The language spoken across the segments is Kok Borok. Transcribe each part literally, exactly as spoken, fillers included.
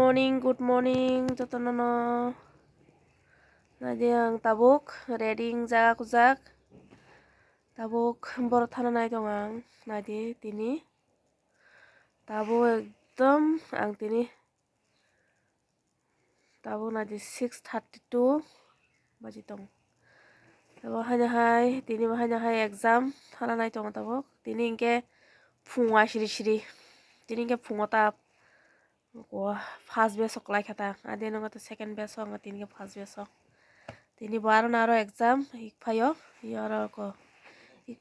Morning, good morning, jotono no. Naidi ang tabuk ready wngjak ujak. Tabuk borok thana nai tongo ang. Naidi tini. Tabuk ekdom ang tini. Tabuk naidi six thirty two baji tong. Tabuk haino hai, tini bo haino hai exam thana nai tongo tabuk. Tini hinkhe phungo siri siri. Tini hinkhe phungo ta first batch o kwlai kha ta. Adi nongo to second batch o, ang tini hinkhe first batch o. Tini bo aro na aro exam ik phaio. Iyo aro ko ik,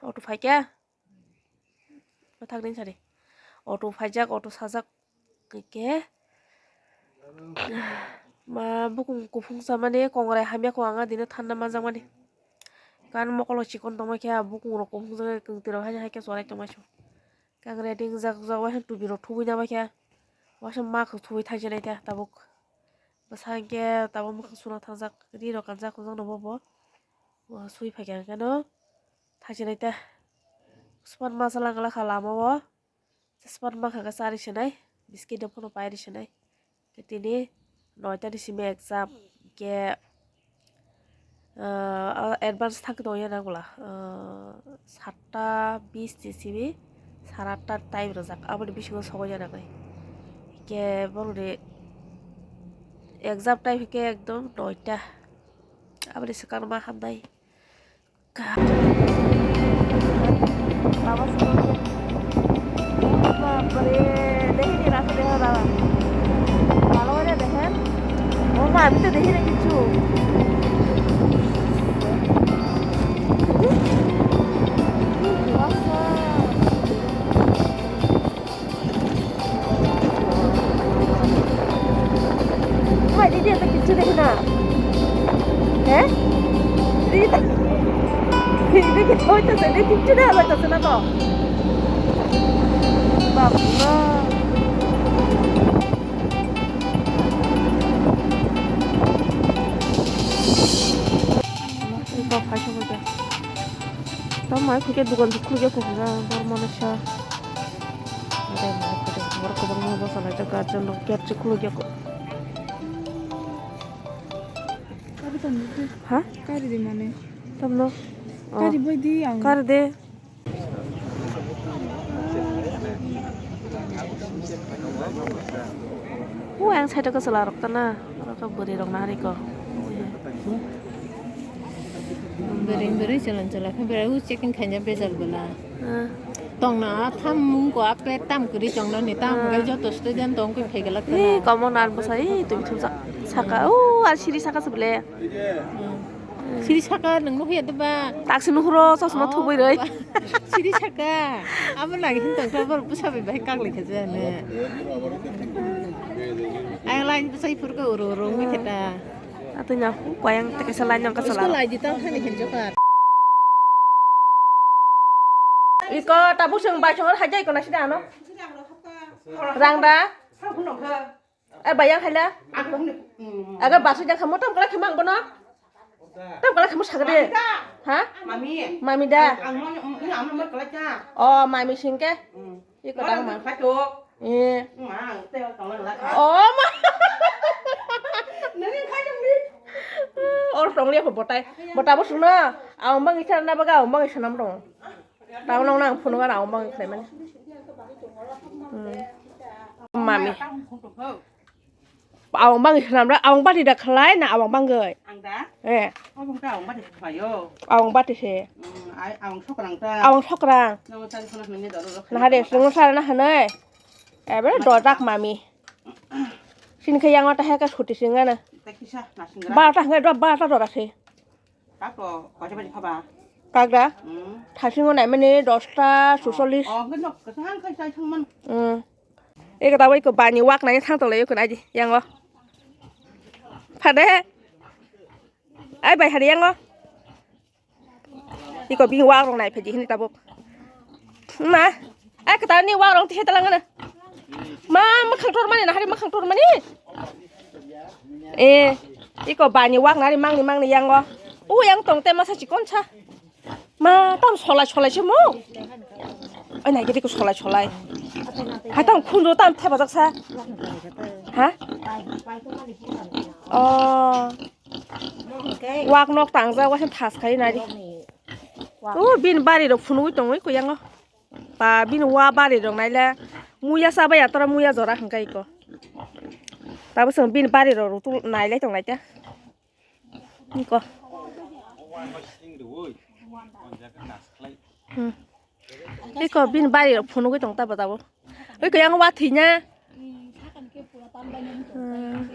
auto phaikha. Bwthak din sari. Auto phaijak, auto sajak. Khe ma bukung kuphung samani kongrai hamya kho ang dino thanna manjakmani. Kan mokolo chikon tongma khe bukung rok kuphung jak kwtwi rok hai hai khe chonai tongma sio. Kang ready jak jak waisa tubi rok thubui na baikha. Waisa ma kho thubui thai chenai ta tabuk. Bwsa hinkhe tabuk mukhang suna thangjak ri rok kanjak hwnjakno bobo. Sui phaikha hinkhe no. Thaisinai ta. Smart masala wngla kha lama o. Smart mankha khe chari sinai. Biscuit rok phano pairi sinai. Tini noita ni simi exam. Khe, ah, advance thang tong ya nang bwla. Ah, satta bis ni simi sara atta time rwjak. Aboni bisingo sogwi ya nang bai. Khe borok ni exam time khe ekdom noita. Aboni swkang ma hamnai. বাবারে, দেখি নি রাখো, দেখো, দাদা। ভালো করে দেখেন। ও মা, আমি তো দেখি না কিচ্ছু। ভাই, দিদি, এত কিচ্ছু দেখি না। হ্যাঁ? দিদি তো, দিদি কি হইতেছে? দিদি কিচ্ছু দেখা যাইতেছে না তো। বাবা। Tamo hai khuke dugan bo khulukya kho hwnjak borok mano sa. Borok kwbangma bwsa laijak guardian rok gate se khulukya kho. Ha? Kari di mane. Tamno? Kari bai di ang. Kari de. O ang side o kwchwla rok tana, oro khe bwrwi rok na hariko. Bwrwi bwrwi chwla chwla khe bwrwi o checking khaina bejal bwla. Ah. Tongna a tham mung ko a plate tam kwrwi chongna ni tam Ah. Hwnkhe joto student tong khe phaigalak Ei, tana. Komo nan bwsa, ei, twi thumsa. Saka, o, ar siri saka se bwle. Hmm. Siri saka nung nukya de ba? Taksi nukhuro, chosma Oh, thubui roi. Ba. Siri saka. Abo lagi hin tongkha bor bwsa bai bai kak lekha je ne. Ang lain bwsai phur ko uro uro ungwi khe ta. Atwi na koyang te kaisa lain nang kaisa School laro. I D tang thani hin jokar. Iko tabuk seng bai song hajai ko na sida ano. Rang da. Eh, bayang haila. Aga basu jang khamu tam kala khamang bono. Tam kala khamu sagade. Ha? Mami. Mami da. Oh, mami singke. Iko dang ma. Eh. Oh, ma. Or tong liya botai. Bota bo suna. Au mang ichar na baga, au mang ichar nam tong. Tao nong nang phunuk ano, ang bang khlai mani. Hmm. Mami. Ang bang swnam ra, ang bati da khlai na ang bang goi. Ang da? Eh. Ang bang ta ang bati khlai yo. Ang bati se. Hmm, ai ang sokrang ta. Ang sokrang. Nang ta khna hwnni da ro. Na hade, sung sa na hane. Ebe do dak mami. Sin khe yang ta he ka suti singa na. Ta kisa na singa. Ba ta he do ba ta do ra se. Kako, koi baji khaba? Kagra? Hmm. Thasingo naimani dosta suchollis. Oh, hwnkhe nok kwchang khai chai thangman. Hmm. Eka tabuk iko bani wak nai thang tole iko naidi yango. Phade. Ai bai hade yango. Iko bini wak rok nai phaji hini tabuk. Ma, ai kwtal ni wak rong tihe talang na. Ma, makhang tor mani, nahari makhang tor mani. Eh, iko bani wak nari mangni mangni yango. U yang tong te masa chikon sa. Ma, tam solai solai se mo. Oi, nai gidi ko solai solai. Hai tang khundu tam thepajak sa. Ha? Oh. Wak nok tangjak, waisa thas khai nai. Oh, bini bari rok phunugwi tongwi koyango. Ba bini wa bari rok naile. Muya sa bai atora muya jora hwnkha iko. Tabo chwng bini bari rok rw nailai tong lai ta. Iko. Hmm. Iko bini bari rok phunugwi tong ta bwtabo. Oi khe yang wa thwina. Hmm.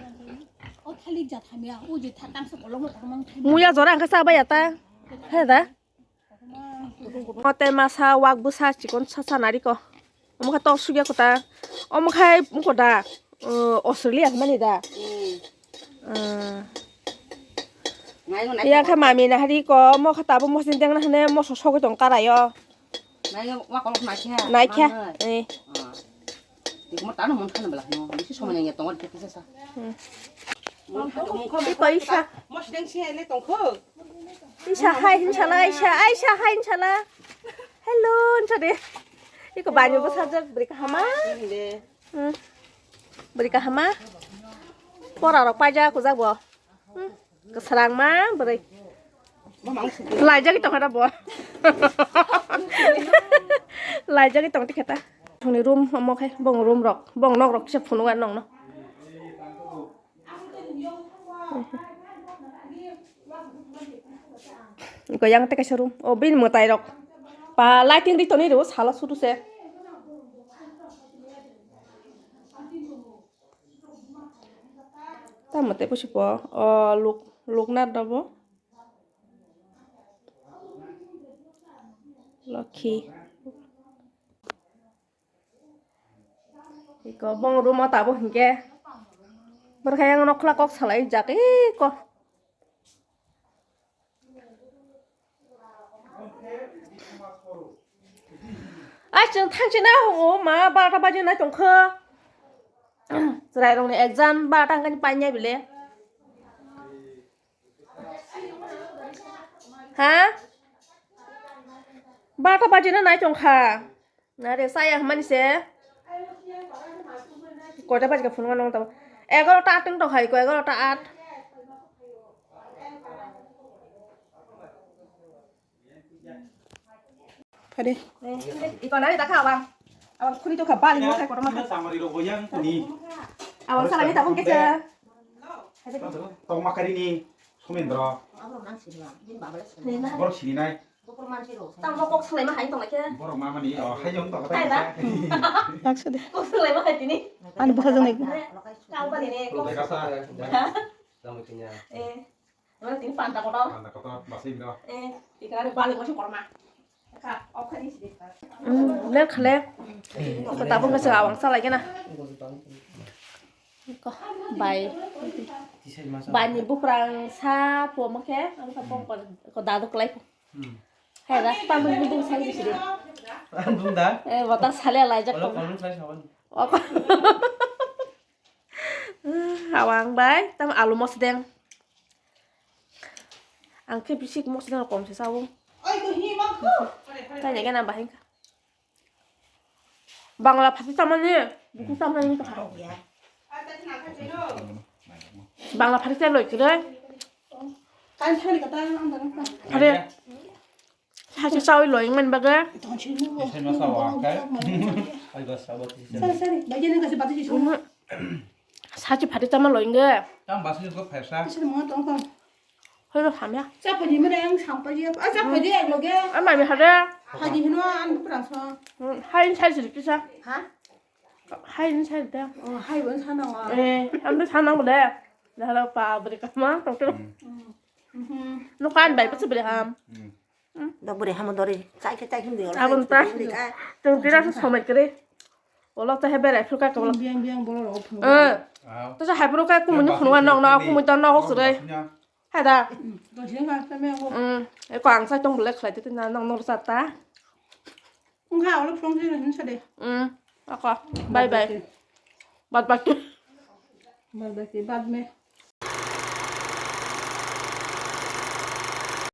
Muya jora hwnkhe cha bai ya ta. He da. Mote masa wak bwsa chikon sa sa nariko. Omo khe tok sugya kota. Omo khai wngkha da, uh, Australia mani da. Hmm. Yang khe mami na hari ko mo khe tabo mosin deng na hane moso sogwi tong karayo. Nai wa kolok naikha. Naikha. Eh. Iko tano mon khana bela no. Bisi somai nang ya tongo dikhe kisa sa. Hmm. Iko isa. Mosi deng si ele tongkho. Isa hai hinsala, isa, isa hai hinsala. Hello, hinsa de. Iko banyo bo sajak beri kahama. Hmm. Beri kahama. Pora rok paja kujak bo. Hmm. Kwsrang ma bwrwi. Laijagwi tongkha da bo. Laijagwi tong tikhe ta. Thongni room omo khe bong room rok, bong nok rok kisa phunuk ang nongno. Iko yang tei kaisa room. O bini mwtai rok. Pa lighting ri toni ro sala sudu se. Tamo tei pusi po, o luk, luknar dobo. Lokhi. Iko bong room o tabo hinkhe. Borokha yang nokhla kok salai jak iko. Ai, chwng thangchina hwngo, ma, barota baji nai tongkha. Chwrai rokni exam, barota hwnkhe painai bile. Ha? Barota baji nai tongkha. Nare, saya hwnmani se. Koita bajika phunukma nong tamo. Egarota at wng tongkha iko, egarota at. Phade. Iko nari dakha abang. Abang khuni tongkha bali mo khai kotorma. Samari rogo yang kuni. Abang salai tabung kesa. Tongma kari ni Somendro. Borok sini nai. Tamo kok salai ma hai tong khe. Borok ma mani, o, hai jong tong khe. Hai ba? Ekso de. Kok salai ma hai tini. Ani bwkha jong nai. Kang bali ne. Kok. Kasa. Ha? Tamo tinya. Eh. Mana tini panta kotor. Panta kotor, basi bro. Eh, ikana bali mo si korma. Ka, okhani si de. Hmm, le khale. Ko tabung kasa awang salai kena. Ko, bai. Bai ni bukrang sa po mo khe, ang sa pong ko, ko dadu klai. Hmm. Hai da, tamo ni bung sai bisi de. Bung da? Eh, bata sale lai jak. Olo ko. Kolong sai sawan. Oko. Awang bai, tam alu mosdeng. Ang khe bisik mosdeng kom se sawo. Tanya gana bahing ka. Bangla phati tamani, buku tamani ka. Bangla phati ta loi kre. Kan thani kata ang dalam ka. Are. Sachi sawi loi man baga. Tonsi nu. Isen masa wa kai. Ai bas sabat isen. Sari sari. Bagi ni kasi batu si. Sachi phati tama loi nge. Tang bas ni ko phaisa. Sari mo tong ko. Hoi ba hamya. Cha phaji mere ang sang phaji. A cha phaji ang loge. A mami hare. Phaji hino an prang so. Hai sai siri kisa. Ha? Hai sai da. Oh, hai bon sana wa. Eh, am da sana ngule. Da la pa bri kama tong tong. Mhm. No kan bai pa bri ham. Dok bwrwi hamo dori chai khe chai himdi oro. Aboni ta. Tong tira se somai kre. Olo ta he berai phuru ka kobolo. Biang biang bolo ro phuru. Eh. To sa hai phuru ka kumuni phuru wa nok nok kumuni ta nok sure. Hai da. Dong sini ka ta me ko. Hmm. E ko ang sai tong bole khlai te na nok nok sa ta. Wngkha olo phuru sini hin sa de. Hmm. Ako. Bye bye. Bad baki. Bad baki bad me.